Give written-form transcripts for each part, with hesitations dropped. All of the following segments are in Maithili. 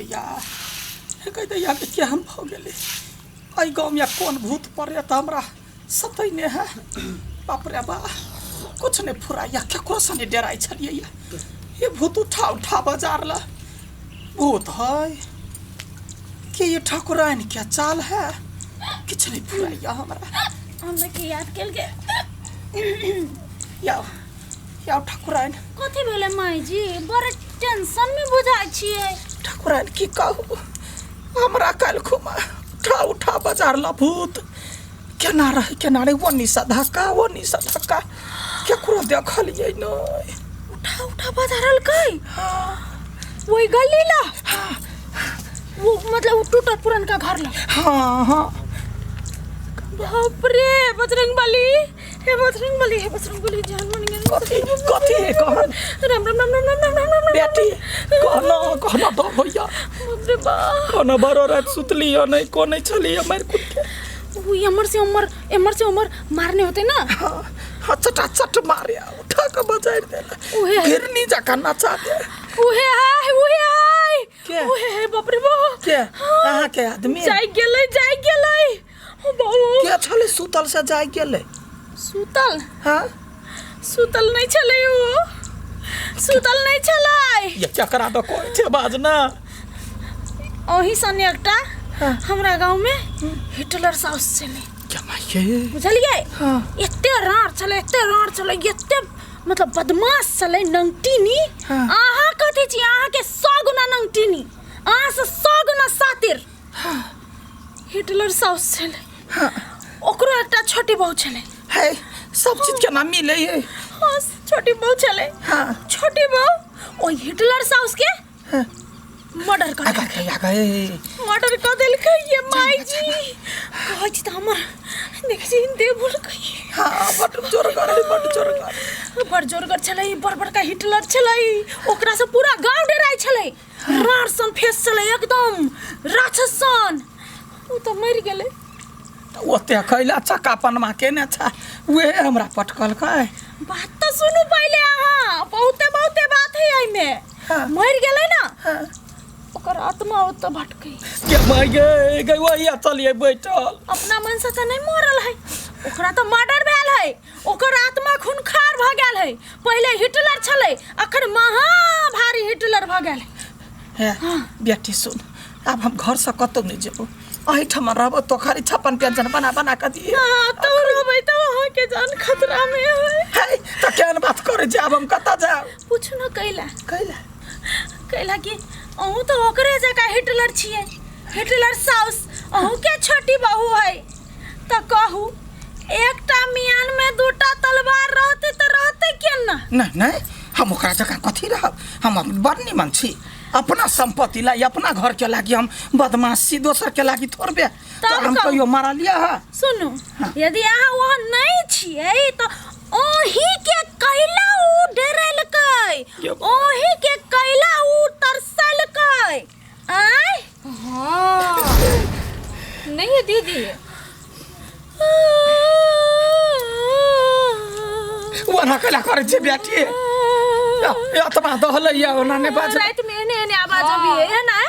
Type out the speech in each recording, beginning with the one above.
दैया हे गै दैया के केहन भऽ गेलै एहि गाँवमे कोन भूत पड़े तऽ हमरा सतैने है बाप रे बा कुछ नहि फुराइया केकरोसँ नहि डराइ छलियै ये भूत उठा उठा बाजार ला भूत है कि ये ठाकुराइन के चाल है किछु नहि फुराइया हमरा। हमरा के याद केलकै? याओ याओ ठाकुराइन। कथी भेलै माई जी? बड़ टेंशन में बुझाइ छियै। ठाकुराइन की कहू, हमरा काल्हि खुमा उठा उठा बाजार ला भूत केना रहे केना रहे, वो निशा धक्का वो निशा धक्का केकरो देखलियै नहि। उठा उठा बाजारलकै? वही गली ला? वो मतलब वो टूटल पुरनका घर ला? हाँ हाँ। बाप रे बजरंग बली, हे बजरंग बली, हे बजरंग बली, जान बन गेल। कथी कथी है कहन? राम राम राम राम राम राम राम राम। बेटी कहना कहना डर होइया। बाप रे बाप। कहना बड़ो रात सुतली हो नहीं को नहीं छली हो मार कुट के। वो एमर से उमर एमर से उमर मारने होते ना? हाँ हाँ, चटा चट मारे उठा के बजाय देला। उहे है। घिरनी जका नचा दे। उहे हाय उहे हाय। के? उहे है बाप रे बाप। के? अहाँ के आदमी? जाय गेलै जाय गेलै। ओ बाबू। के छलै सुतल से जाय गेलै? सुतल? हाँ? सुतल नहीं छलै उ, सुतल नहीं छलै। ये चकरा तो कोई छे बाजना। ओही सन एकटा हाँ। हमरा गांव में हिटलर साउस छलै। क्या माइये? बुझलियै? हाँ। एते राड़ छलै, एते राड़ छलै, एते मतलब बदमाश छलै नंगटीनी। हाँ। अहाँ कथी छी? अहाँ के 100 गुना नंगटीनी, अहाँ से 100 गुना सातिर। हाँ। हिटलर साउस छलै। हाँ। ओकरो एकटा छोटी बहू छलै। है सब चीज केना मिले है? हाँ, छोटी बहू छलै। हाँ। छोटी बहू ओहि हिटलर साउस के हाँ। मर्डर कर आगा देलकै। आगा ए। मर्डर कर देलकै ये माई जी। कहै छी तऽ हमर देखै छी देह भुलकै। हाँ, बड जोरगर है, बड जोरगर। बड़ जोरगर छलै, बड़ बड़का हिटलर छलै। ओकरा से पूरा गांव डराइ छलै। राड़ सन फेस छलै, एकदम राक्षस सन। ओ तऽ मरि गेलै। ओते खैला चक्का पनमा केने छा, उहे हमरा पटकलकै। बात तऽ सुनू पहिले अहाँ, बहुते बहुते बात है एहिमे। हाँ। मरि गेलै ना? हाँ। ओकर आत्मा ओतऽ भटकै। के मरि गे, गे वही चलिए बैठल। अपना मन से तऽ नहि मरल है, ओकरा तऽ मर्डर भेल है। ओकर आत्मा खूनखार भऽ गेल है। पहिले हिटलर छलै, अखन महाभारी हिटलर भऽ गेल है। हे बेटी सुन, आब हम घर से कतौ नहि जेबो, एहिठाम रहबो तो खाली छप्पन व्यंजन बना बना कऽ दिए। हाँ, तो रहबै तऽ अहाँके जान खतरा में है। है तऽ केहन बात करै छी, आब हम कतऽ जायब? पूछू न कैला। कैला? कैला कि अहूँ तऽ ओकरे जकाँ हिटलर छियै, हिटलर साउस, अहूँ के छोटी बहू है। तऽ कहू एकटा मियान में दूटा तलवार रहतै तऽ रहतै केना? नहीं नहीं, हम ओकरा जकाँ कथी रहब, हम बड़ निमन छी। अपना संपत्ति ला अपना घर के लागी हम बदमाशी दोसर के लागी थोड़बे तब तो हम कहू। कहियो मारलिया है। सुनू, यदि अहाँ वहाँ नहीं छियै तऽ ओही के कैला उ डरेलकै, ओही के कैला उ तरसलकै। आय? हाँ। नहीं है दीदी। ओना कैला करै छै बेटी? एतबा दहलैया ओना नहि बाज। राति में एने एने आवाज अभी है ना?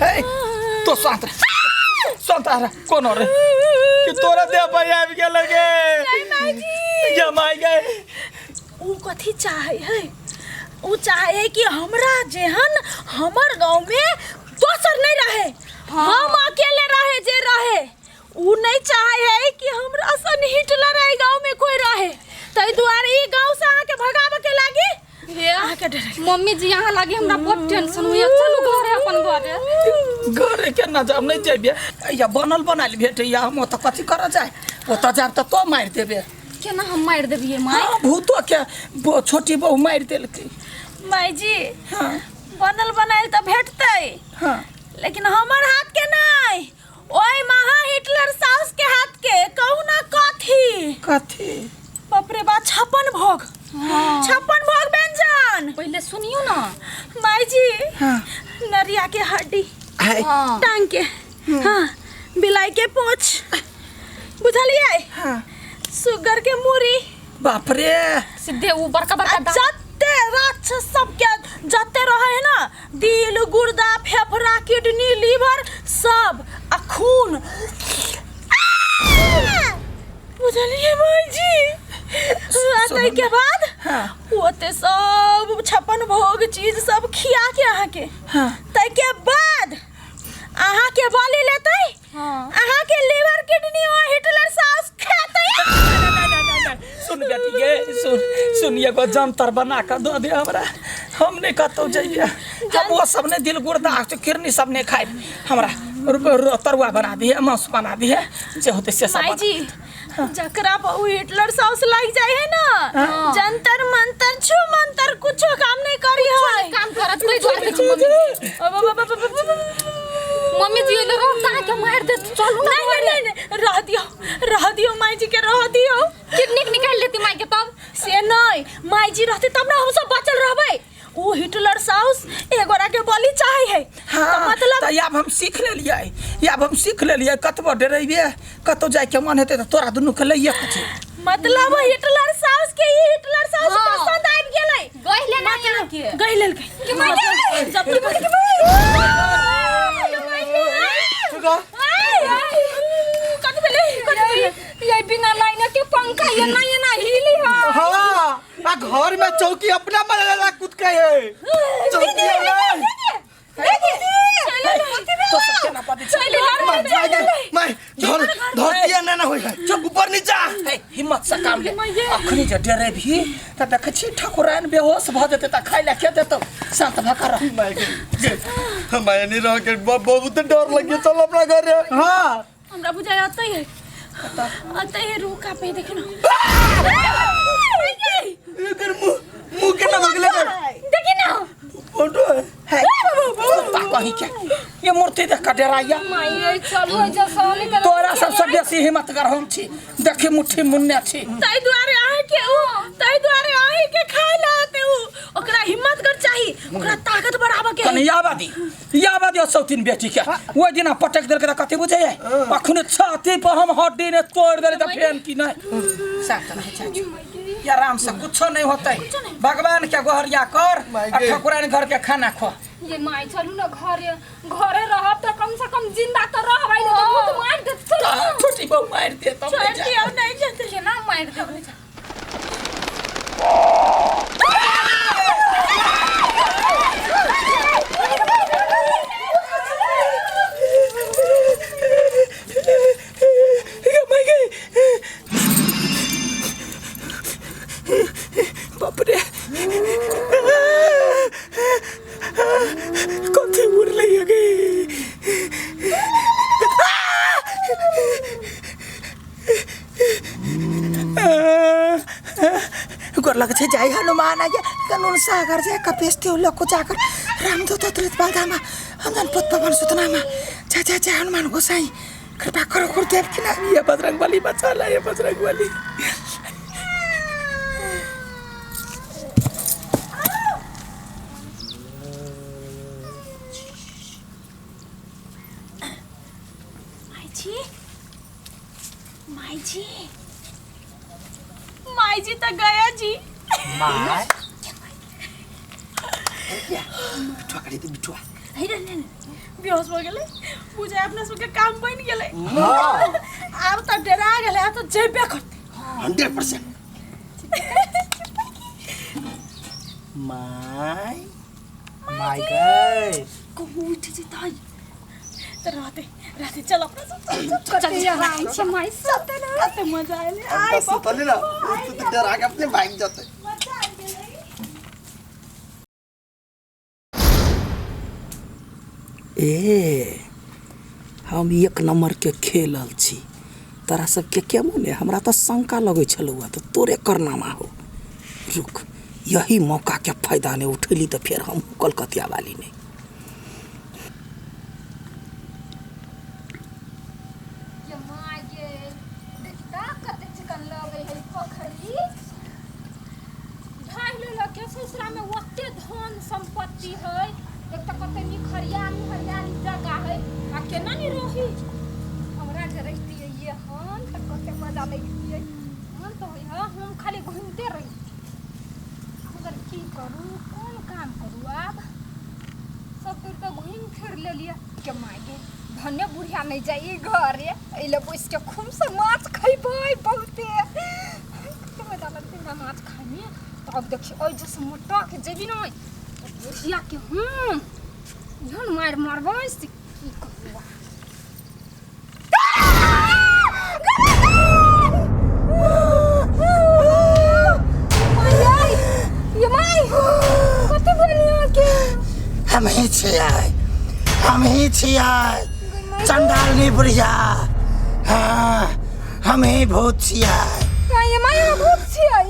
हे तो शांत रह, शांत रह। कोनो रे कि तोरा देह पर आबि गेल गे? माई जी। माई गे। उ कथी चाहे है? उ चाहे है कि हमरा जेहन हमर गांव में दोसर नहीं रहे। हाँ। हम अकेले रहे जे रहे। उ नहीं चाहे है कि हमरा सन हिटलर है गांव में कोई रहे, तै दुआरे ई गांव से अहाँ के भगावे के लागी। हे अहाँ के डर। मम्मी जी यहाँ लागी हमरा बहुत टेंशन हुई। चलू घरे अपन घरे। घरे के ना जाब, नहीं जेबे। या बनल बनायल भेटैया, हम ओतऽ कथी करऽ जाय? ओतऽ जायब तऽ तो मारि देबे। केना हम मारि देबियै माय? हाँ, भूतो के छोटी बहू मारि देलकै। माई जी। हाँ। बनल बनायल तऽ भेटतै। हाँ। लेकिन हमर हाथ के नहीं, ओए महा हिटलर साउस के हाथ के। कहू ना कथी? कथी? बाप रे बा, 56 भोग। हाँ। 56 भोग व्यंजन। पहले सुनियो ना माई जी। हाँ। नरिया के हड्डी। है। हाँ। टांग के। हाँ। बिलाई के पूंछ, बुझलियै? हाँ। सुगर के मूरी। बाप रे सीधे उ बड़का बड़का आ दांत जते राक्षस सबके जते रहे है ना दिल गुर्दा फेफड़ा किडनी लीवर सब आ खून बुझलिए भाईजी आ ताहिके बाद हाँ। ओते सब छप्पन भोग चीज सब खिया के अहाँके हाँ। ताहिके बाद अहाँके बलि लेतै हाँ। अहाँके लीवर किडनी ओ हिटलर साउस खेतै सुन बेटी गे सुन सुन एगो जंतर बना कऽ दऽ दे हमरा हम नहि कतहु जइए हम ओ सब नहि दिल गुर्दा किरनी सब नहि खाइ हमरा तरुआ बना दिहे मांस बना दिहे जे होतै से सब माई बना। जी जकरा पर उ हिटलर साउस लाग जाए है ना जंतर मंतर छू मंतर कुछो काम नहीं करी है काम करत कोई दुआरे देखी मम्मी जी। अब अब अब अब अब अब मम्मी जी एले रह ता के मार दे चलू ना नहीं नहीं नहीं रह दियो रह दियो माई जी के रह दियो किडनी के निकाल लेती माई के तब से नहीं माई जी रहते तब ना हम सब बचल रहबै उ हिटलर साउस एगोरा के बलि चाहे है हाँ तो मतलब तऽ आब हम सीख लेलियै आब हम सीख लेलियै कतबो डरेबै कतहु जाइके मन हेतै तऽ तोरा दुनूके लैए के छै मतलब हिटलर साउस के ई हिटलर साउस हाँ। पसंद आबि गेलै गहि लेना यहाँ के गहि लेलकै कि माई जब तक कथी भेलै कथी भेलै ये बिना लाइन के पंखा ये ना ये ना हिली है हाँ आ घर में चौकी अपना मजा कूद के है चौकी तो सब केना पदै छै मैं धर धरती ना ना होय है ऊपर नीचा हे, हिम्मत से काम ले अखनी जे डरेबही तऽ देखै छी ठाकुराइन बेहोश भऽ जेतै तऽ खाइ लए के देतौ शान्त भऽ कऽ रह मैं नहीं रह के बहुत डर लगे चल अपना घर हाँ हमरा बुझाय अतै है अतै है रुका पे देख न एकर मुंह मुंह के ना भगले कर देखी ना फोटो है है कुत्ता कहीं के ये मूर्ति देख कऽ डराइया माई ये चलू जे सोनी के तोरा सबसँ बेसी हिम्मतगर हम छी देखी मुट्ठी मुन्ने छी ताहि दुआरे अहाँ के उ ताहि दुआरे अहीं के खाय ला आते उ ओकरा हिम्मत कर चाही ओकरा ताकत बढ़ाबऽ के कनि आबऽ दी आबऽ दियौ सौतीन बेटी के ओहि दिना पटक देलकै तऽ कथी बुझैए अखने छाती पर हम हड्डी ने तोड़ि देली तऽ फेन की नहि शांत रह चाचू ये आराम से कुछो नहीं होतै भगवान के गोहरिया कर आ ठकुराइन घर के खाना खो ये माई चलू ना घरे घरे रहब त कम से कम जिंदा त रहबै नहीं त भूत मार देत चलू ना। छोटी बहू मारि देत हम छोड़ नहि जायब। दियौ नहीं जेतै केना मार देबै बाप रे कथी उड़लै गे गोर लग छै जय हनुमान आज्ञा कानून सागर जय कपेश त्यो लोक जाकर रामदूत अतुलित बलधामा अंजन पुत पवन सुतनामा जय जय जय हनुमान गोसाई कृपा करो गुरुदेव की नाम ये बजरंग बली बचा ला ये बजरंग बली माई जी माई जी माई जी तो गया जी माय बिठुआ करे दे बिठुआ हे रे ने बेहोश हो गेलै बुझाय अपना सबके काम बनि गेलै आब तऽ डरा गेलै आब तऽ जेबे करतै 100% my my गए कहूँ उठि जेतै तऽ रहतै रहतै चल अपना सब चल चल चल आराम से माई कते कते मजा आएलै आइ बाप सुतले ना उससे तो डरा के अपने भाग जाते मजा आबि गेलै ए हम एक नंबर के खेलल छी तोरा सबके के मोने हमरा तऽ शंका लगै छलौ तऽ तोरे करनामा हो रुक यही मौका के फायदा नहि उठेली तऽ फेर हम कलकतिया वाली नहि ये माँ ये देखता कते चिकन लगै है पोखरी ढाई लेलक के ससुरा में ओते धन संपत्ति है एक तऽ कते नीक हरियाली हरियाली जगह है आ केना नहीं रही हमरा जे रहितियै ये हम तऽ कते मजा लगितियै हम तऽ होइ हम खाली घुमि सुतते रही। मगर की करू, कोन काम करू आब? सब दूर तऽ घुमि फिर लेलियै के माय गे, धन्य बुढ़िया नहि जाइ घरे, एहि लए बैस के खूब से माछ खैबै। बहुते कते मजा लगतै हमरा माछ खाइमे। तऽ अब देखियौ, एहि जैसे मोटा के जेबी नहि तऽ बुढ़िया के हम एहन मारि मारबै से की कहू। हम ही छियै, हम ही छियै चंडालनी बुढ़िया। हाँ, हम ही भूत छियै। ये माय, भूत छियै?